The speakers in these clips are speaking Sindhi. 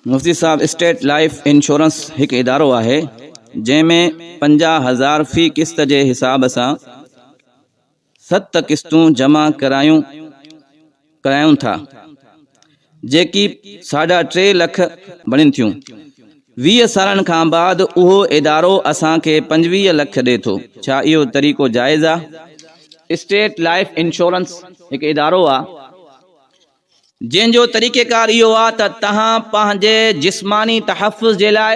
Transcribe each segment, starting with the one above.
مفتي صاحب اسٽيٽ لائيف انشورنس هڪ ادارو آهي جنهن ۾ 50,000 في قسط جي حساب سان ست قسطون جمع ڪرايون ڪرايون ٿا جيڪي ساڍا ٽي لک بڻين ٿيون 20 سالن کان بعد اهو ادارو اسان کي 25 لک ڏي ٿو ڇا اهو طريقو جائز آ؟ اسٽيٽ لائيف انشورنس هڪ ادارو آ جنهن جو طريقيڪار اهو آهي ته توهان پنهنجي جسماني تحفظ جي لاء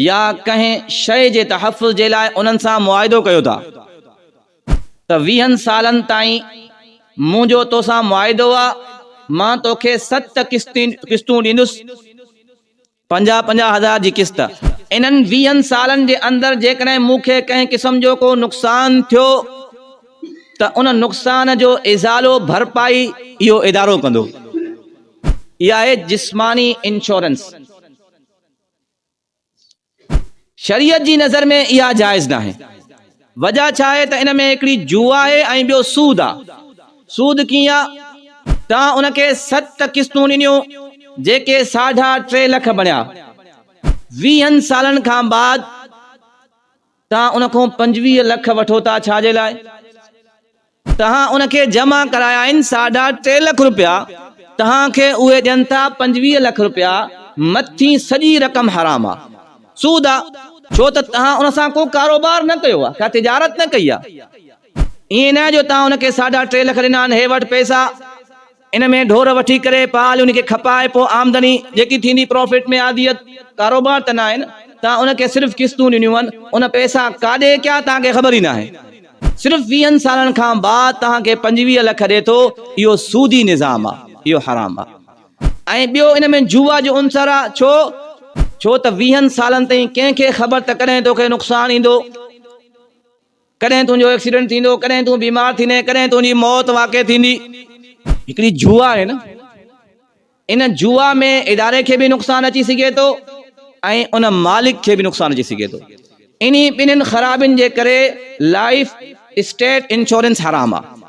يا ڪنهن شيء جي تحفظ جي لاء انهن سان معاهدو ڪيو ٿا ته ويهن سالن تائين منهنجو توسان معاهدو آهي مان توکي ست قسطون ڏيندس پنجاهه پنجاهه هزار جي قسط. انهن ويهن سالن جي اندر جيڪڏهن مون کي ڪنهن قسم جو ڪو نقصان ٿيو ته ان نقصان جو ازالو، ڀرپائي، اهو ادارو ڪندو. اها آهي جسماني انشورنس. شريعت جي نظر ۾ اها جائز ناهي. وجه ڇا آهي ته ان ۾ هڪڙي جوا آهي ۽ ٻيو سود آ. سود ڪيئن آ؟ توهان ان کي ست قسطون ڏنيون جيڪي ساڍا ٽي لک بڻيا. ويهن سالن کان بعد توهان ان کان 25 لک وٺو ٿا ڇا جي لاء؟ توهان ان کي جمع ڪرايا آهن ساڍا ٽي لک روپيا، توهان کي اهي ڏين ٿا 25 لک روپيا، مٿين سڄي رقم حرام آ، سود آ، ڇو ته توهان ان سان ڪو ڪاروبار نه ڪيو آ، ڪا تجارت نه ڪئي آ، ائين نه جو توهان ان کي ساڍا ٽي لک ڏنا آهن، هي وٺ پئسا، ان ۾ ڍور وٺي ڪري پال ان کي کپائي پوء آمدني جيڪي ٿيندي پرافٽ ۾ آديت ڪاروبار ته ناهي نه توهان ان کي صرف قسطون ڏنيون آهن ان پئسا ڪاڏي ڪيا توهان کي خبر ئي ناهي صرف ويهن سالن کان بعد توهان کي 25 لک ڏي ٿو اهو سودي نظام آهي اهو حرام آهي ۽ ٻيو ان ۾ جوا جو عنصر آهي ڇو ڇو ته ويهن سالن تائين ڪنهن کي خبر ته ڪڏهن توکي نقصان ايندو ڪڏهن تنهنجو ايڪسيڊنٽ ٿيندو، ڪڏهن تون بيمار ٿيندين، ڪڏهن تنهنجي موت واقع ٿيندي. هڪڙي جوا آهي نه، ان جوا ۾ اداري کي به نقصان اچي سگهي ٿو ۽ ان مالڪ کي به نقصان اچي سگهي ٿو. انهي ٻنهين خرابين جي ڪري لائيف اسٽيٽ انشورنس حرام آهي.